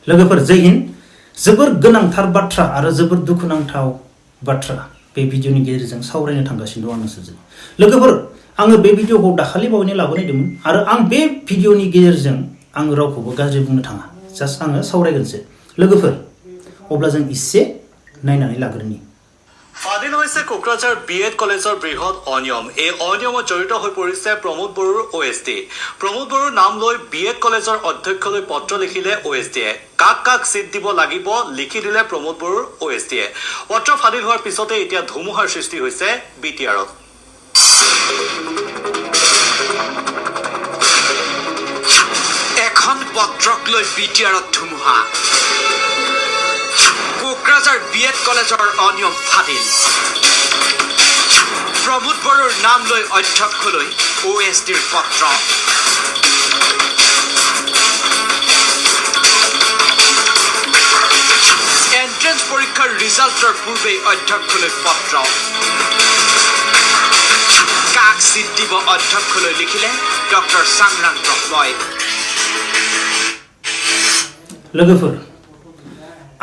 लोगोफोर जय हिन्द जोबोर गोनांथार बाथ्रा आरो जोबोर दुखुनांथाव बाथ्रा बे भिडिअनि गेजेरजों सावरायनो थांगासिनो दं आं नोंसोरजों लोगोफोर आङो बे भिडिअखौ दाखालि बावैनो लाबोनायदोंमोन आरो आं बे भिडिअनि गेजेरजों आं रावखौबो गाज्रि बुंनो थाङा जास्ट आङो सावरायगोनसो लोगोफोर अब्ला जों इसे नायनानै लाग्रोनि ফাদিল হৈছে কোকৰাঝাৰ বিএড কলেজৰ বৃহৎ অনিয়ম এই অনিয়মত জড়িত হৈ পৰিছে প্ৰমোদ বড়োৰ OSD প্ৰমোদ বড়োৰ নাম লৈ বিএড কলেজৰ অধ্যক্ষলৈ পত্ৰ লিখিলে OSDয়ে কাক কাক সিট দিব লাগিব লিখি দিলে প্ৰমোদ বড়োৰ OSDয়ে পত্ৰ ফাদিল হোৱাৰ পিছতে এতিয়া ধুমুহাৰ সৃষ্টি হৈছে বিটিআৰত এখন পত্ৰক লৈ বিটিআৰত ধুমুহা কোকৰাঝাৰ বিএড কলেজৰ অনিয়ম ফাদিল প্ৰমোদ বড়োৰ নাম লৈ অধ্যক্ষলৈ OSDৰ পত্ৰ এন্ট্ৰেন্স পৰীক্ষাৰ ৰিজাল্টৰ পূৰ্বে অধ্যক্ষলৈ পত্ৰ কাক সিট দিব অধ্যক্ষলৈ লিখিলে ডক্টৰ সাংৰাং ব্ৰহ্মই लोगोफोर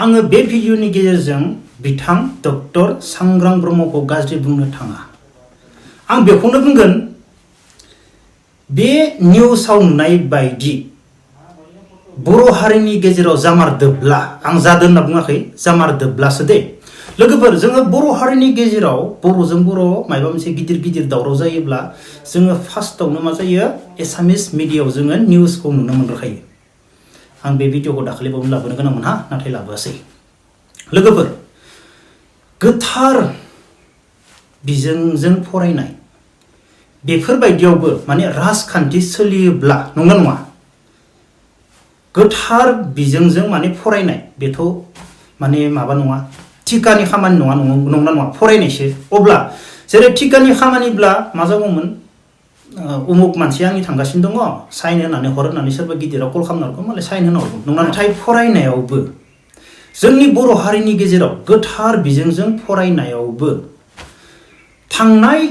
आङो बे भिडिअनि गेजेरजों बिथां डक्टर सांग्रां ब्रह्मखौ गाज्रि बुंनो थाङा आं बेखौनो बुंगोन बे निउसाव नुनाय बायदि बर' हारिनि गेजेराव जामारदोब्ला आं जादों होनना बुङाखै जामारदोब्लासो दे लोगोफोर जोङो बर' हारिनि गेजेराव बर'जों बर' माबा मोनसे गिदिर गिदिर दावराव जायोब्ला जोङो फार्स्टआवनो मा जायो एसामिस मिडियायाव जोङो निउसखौ नुनो मोनग्रोखायो आं बे भिडिअखौ दाखालि बावनो लाबोनो गोनांमोन हा नाथाय लाबोआसै लोगोफोर गोथार बिजोंजों फरायनाय बेफोरबायदियावबो माने राजखान्थि सोलियोब्ला नंगौ नङा गोथार बिजोंजों माने फरायनाय बेथ' माने माबा नङा थिकानि खामानि नङा नंगौना नङा फरायनायसो अब्ला जेरै थिकानि खामानिब्ला मा जागौमोन उमुक मानसि आंनि थांगासिनो दङ साइन होनानै हर होननानै सोरबा गिदिराव कल खालामनांगौ मालाय साइन होनो हरगोन नङा नाथाय फरायनायावबो जोंनि बर' हारिनि गेजेराव गोथार बिजोंजों फरायनायावबो थांनाय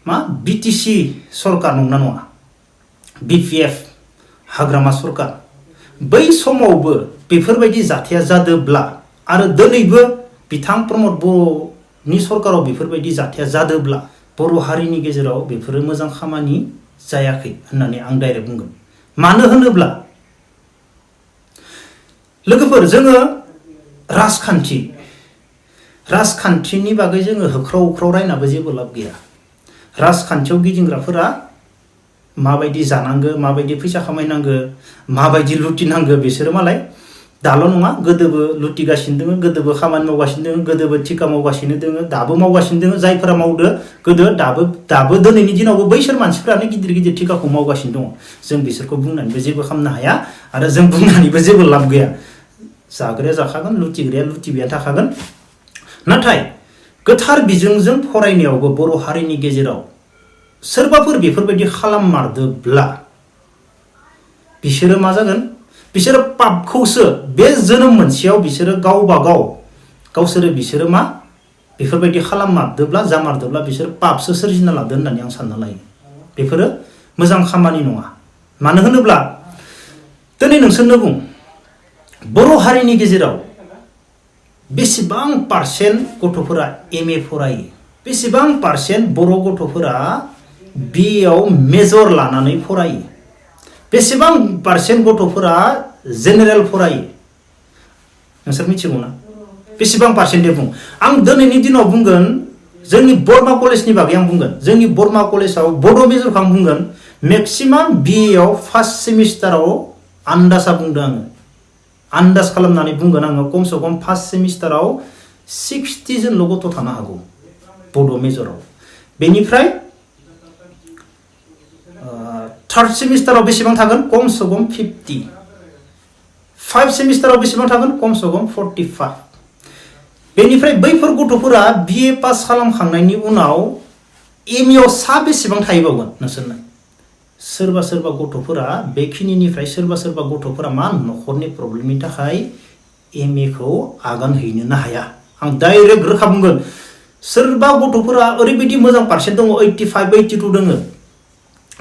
मा बिटिसि सरकार नंगौना नङा BPF हाग्रामा सरकार बै समावबो बेफोरबायदि जाथाया जादोब्ला आरो दिनैबो बिथां प्रमोद बर'नि सरकाराव बेफोरबायदि जाथाया जादोब्ला बर' हारिनि गेजेराव बेफोरो मोजां खामानि जायाखै होननानै आं डाइरेक्ट बुंगोन मानो होनोब्ला लोगोफोर जोङो राजखान्थिनि बागै जोङो होख्राव होख्राव रायनाबो जेबो लाब गैया राजखान्थियाव गिदिंग्राफोरा माबायदि जानांगो माबायदि फैसा खामायनांगो माबायदि लुटिनांगो बिसोरो मालाय दाल' नङा गोदोबो लुटिगासिनो दङ गोदोबो खामानि मावगासिनो दङ गोदोबो थिका मावगासिनो दङ दाबो मावगासिनो दङ जायफोरा मावदो गोदो दाबो दिनैनि दिनावबो बैसोर मानसिफोरानो गिदिर गिदिर थिकाखौ मावगासिनो दङ जों बिसोरखौ बुंनानैबो जेबो खालामनो हाया आरो जों बुंनानैबो जेबो लाब गैया जाग्राया जाखागोन लुटिग्राया लुटिबायानो थाखागोन नाथाय गोथार बिजोंजों फरायनायावबो बर' हारिनि गेजेराव सोरबाफोर बेफोरबायदि खालाममारदोब्ला बिसोरो मा जागोन बिसोरो पापखौसो बे जोनोम मोनसेयाव बिसोरो बिसोरो मा बेफोरबायदि खालाममारदोब्ला जामारदोब्ला बिसोर पापसो सोरजिना लादो होननानै आं सानना लायो बेफोरो मोजां खामानि नङा मानो होनोब्ला दिनै नोंसोरनो बुं बर' हारिनि गेजेराव बेसेबां पारसेन्ट गथ'फोरा MA फरायो बेसेबां पारसेन्ट बर' गथ'फोरा BAआव मेजर लानानै फरायो बेसेबां पारसेन्ट गथ'फोरा जेनेरेल फरायो नोंसोर मिथिगौ ना बेसेबां पारसेन्ट बुं आं दिनैनि दिनाव बुंगोन जोंनि बर्मा कलेजनि बागै आं बुंगोन जोंनि बर्मा कलेजाव बड' मेजरखौ आं बुंगोन मेक्सिमाम BAआव फार्स्ट सेमिस्टाराव आन्दाजा बुंदों आङो आन्दाज खालामनानै बुंगोन आङो खमसे खम फार्स्ट सेमिस्टाराव 60 जनल' गथ' थानो हागौ बड' मेजराव बेनिफ्राय थार्ड सेमिस्टाराव बेसेबां थागोन खमसे खम 50 5 सेमिस्टाराव बेसेबां थागोन खमसे खम 45 बेनिफ्राय बैफोर गथ'फोरा BA पास खालामखांनायनि उनाव MAआव बेसेबां थाहैबावगोन नोंसोरनो सोरबा गथ'फोरा बेखिनिनिफ्राय सोरबा गथ'फोरा मा न'खरनि प्रब्लेमनि थाखाय MAखौ आगान हैनोनो हाया आं डाइरेक्ट रोखा बुंगोन सोरबा गथ'फोरा ओरैबायदि मोजां पारसेन्ट दङ 85 82 दङ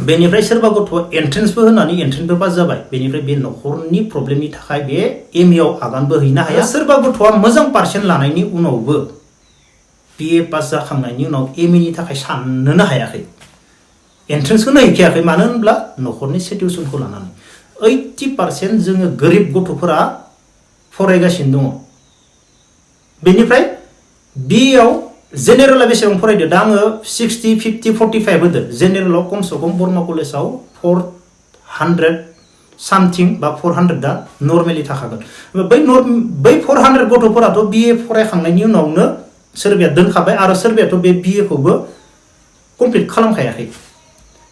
बेनिफ्राय सोरबा गथ'आ एन्ट्रेन्सबो होनानै एन्ट्रेन्सबो पास जाबाय बेनिफ्राय बे न'खरनि प्रब्लेमनि थाखाय बे एम ए आव आगानबो हैनो हाया सोरबा गथ'आ मोजां पार्सेन्ट लानायनि उनावबो BA पास जाखांनायनि उनाव एम ए नि थाखाय साननोनो हायाखै एन्ट्रेन्सखौनो हैखायाखै मानो होनब्ला न'खरनि सिचुएसनखौ लानानै 80% जोङो गोरिब गथ'फोरा फरायगासिनो दङ बेनिफ्राय BA आव जेनेरेला बेसेबां फरायदो दा आङो 60 50 45 होदो जेनेरेलाव खमसे खम बर्मा कलेजाव 400 सामथिं बा 400 दा नर्मेलि थाखागोन बै 400 गथ'फोराथ' BA फरायखांनायनि उनावनो सोरबाया दोनखाबाय आरो सोरबायाथ' बे BA खौबो कमप्लिट खालामखायाखै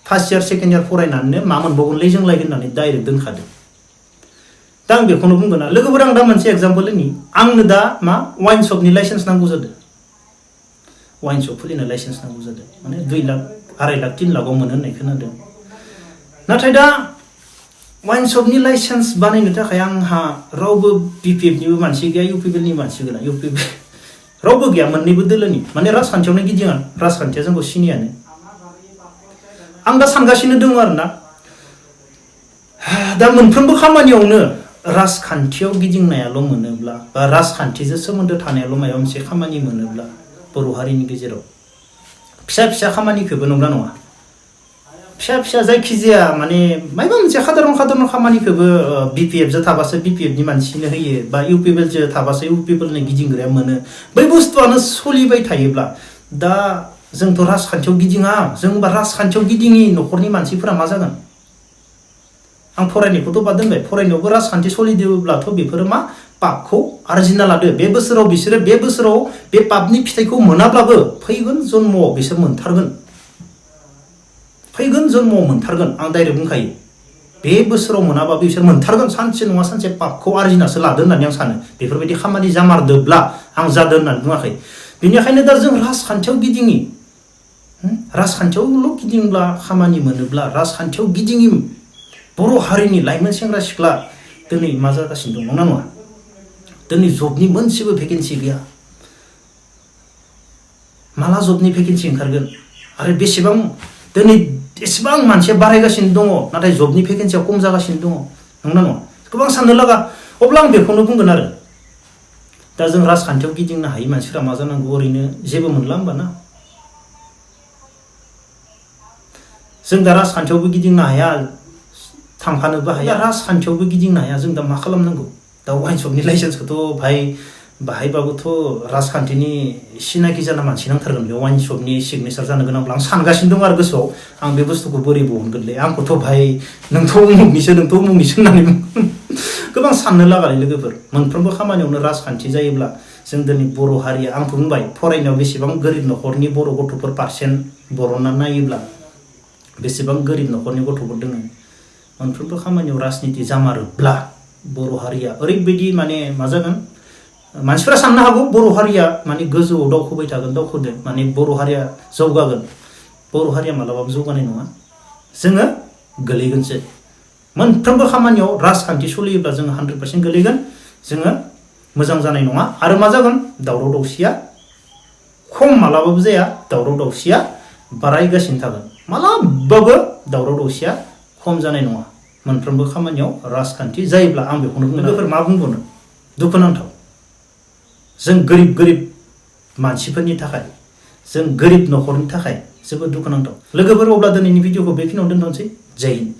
फार्स्ट इयार सेकेन्ड इयार फरायनानैनो मा मोनबावगोनलै जोंलाय होननानै डाइरेक्ट दोनखादों दा आं बेखौनो बुंगोन लोगोफोर आं दा मोनसे एग्जाम्पल होनि आंनो दा मा वाइन शपनि लाइसेन्स नांगौ जादों वाइन शप खुलिनो लाइसेन्स नांगौ जादों माने 2 लाख 2.5 लाख 3 लाखआव मोनो होननाय खोनादों नाथाय दा वाइन शपनि लाइसेन्स बानायनो थाखाय आंहा रावबो BPF निबो मानसि गैया UPPL नि मानसि गैया UPPL रावबो गैया मोननैबो दोलोनि माने राजखान्थियावनो गिदिङा राजखान्थिया जोंखौ सिनियानो आं दा सानगासिनो दङ आरोना दा मोनफ्रोमबो खामानियावनो राजखान्थियाव गिदिंनायाल' मोनोब्ला बा राजखान्थिजों सोमोन्दो थानायाल' माबा मोनसे खामानि मोनोब्ला बर' हारिनि गेजेराव फिसा फिसा खामानिखौबो नंगौना नङा फिसा फिसा जायखिजाया माने माबा मोनसे खादारन खामानिखौबो BPF जो थाबासो BPF नि मानसिनो होयो बा UPPL जो थाबासो UPPL नि गिदिंग्राया मोनो बै बुस्थुआनो सोलिबाय थायोब्ला दा जोंथ' राजखान्थियाव गिदिङा जोंबा राजखान्थियाव गिदिङि न'खरनि मानसिफोरा मा जागोन आं फरायनायखौथ' बाद दोनबाय फरायनायावबो राजखान्थि सोलिदोंब्लाथ' बेफोरो मा पापखौ आरजिना लादो बे बोसोराव बिसोरो बे बोसोराव बे पापनि फिथाइखौ मोनाब्लाबो फैगोन जन्मआव बिसोर मोनथारगोन आं डाइरेक्ट बुंखायो बे बोसोराव मोनाबाबो बिसोर मोनथारगोन सानसे नङा सानसे पापखौ आरजिनासो लादो होननानै आं सानो बेफोरबायदि खामानि जामारदोब्ला आं जादों होननानै बुङाखै बेनिखायनो दा जों राजखान्थियाव गिदिङि राजखान्थियावल' गिदिंब्ला खामानि मोनोब्ला राजखान्थियाव गिदिङि बर' हारिनि लाइमोन सेंग्रा सिख्ला दिनै मा जागासिनो दं नंगौना नङा दिनै जबनि मोनसेबो भेकेन्सि गैया माला जबनि भेकेन्सि ओंखारगोन आरो बेसेबां दिनै एसेबां मानसिया बारायगासिनो दङ नाथाय जबनि भेकेन्सिया खम जागासिनो दङ नंगौना नङा गोबां साननो लागा अब्ला आं बेखौनो बुंगोन आरो दा जों राजखान्थियाव गिदिंनो हायि मानसिफोरा मा जानांगौ ओरैनो जेबो मोनला होमबा ना जों दा राजखान्थियावबो गिदिंनो हाया थांफानोबो हाया राजखान्थियावबो गिदिंनो हाया जों दा मा खालामनांगौ दा वाइन शपनि लाइसेन्सखौथ' बाहायबाबोथ' राजखान्थिनि सिनाखि जाना मानसि नांथारगोन बे वाइन शपनि सिगनेचार जानो गोनांब्ला आं सानगासिनो दं आरो गोसोआव आं बे बुस्थुखौ बोरै बहनगोनलै आंखौथ' नोंथ' उमुगनिसो होननानै गोबां साननो लागालै लोगोफोर मोनफ्रोमबो खामानियावनो राजखान्थि जायोब्ला जों दिनै बर' हारिया आं बुंबाय फरायनायाव बेसेबां गोरिब न'खरनि बर' गथ'फोर पार्सेन्ट बर'ना नायोब्ला बेसेबां गोरिब न'खरनि गथ'फोर दङ मोनफ्रोमबो खामानियाव राजनिति जामारोब्ला बर' हारिया ओरैबायदि माने मा जागोन मानसिफोरा साननो हागौ बर' हारिया माने गोजौआव दावखोबाय थागोन दावखोदों माने बर' हारिया जौगागोन बर' हारिया मालाबाबो जौगानाय नङा जोङो गोलैगोनसो मोनफ्रोमबो खामानियाव राजखान्थि सोलियोब्ला जोङो 100% गोलैगोन जोङो मोजां जानाय नङा आरो मा जागोन दावराव दावसिया खम मालाबाबो जाया दावराव दावसिया बारायगासिनो थागोन मालाबाबो दावराव दावसिया खम जानाय नङा मोनफ्रोमबो खामानियाव राजखान्थि जायोब्ला आं बेखौनो बुङो लोगोफोर मा बुंबावनो दुखुनांथाव जों गोरिब मानसिफोरनि थाखाय जों गोरिब न'खरनि थाखाय जोबोद दुखुनांथाव लोगोफोर अब्ला दिनैनि भिडिअखौ बेखिनियाव दोनथ'नोसै जय हिन्द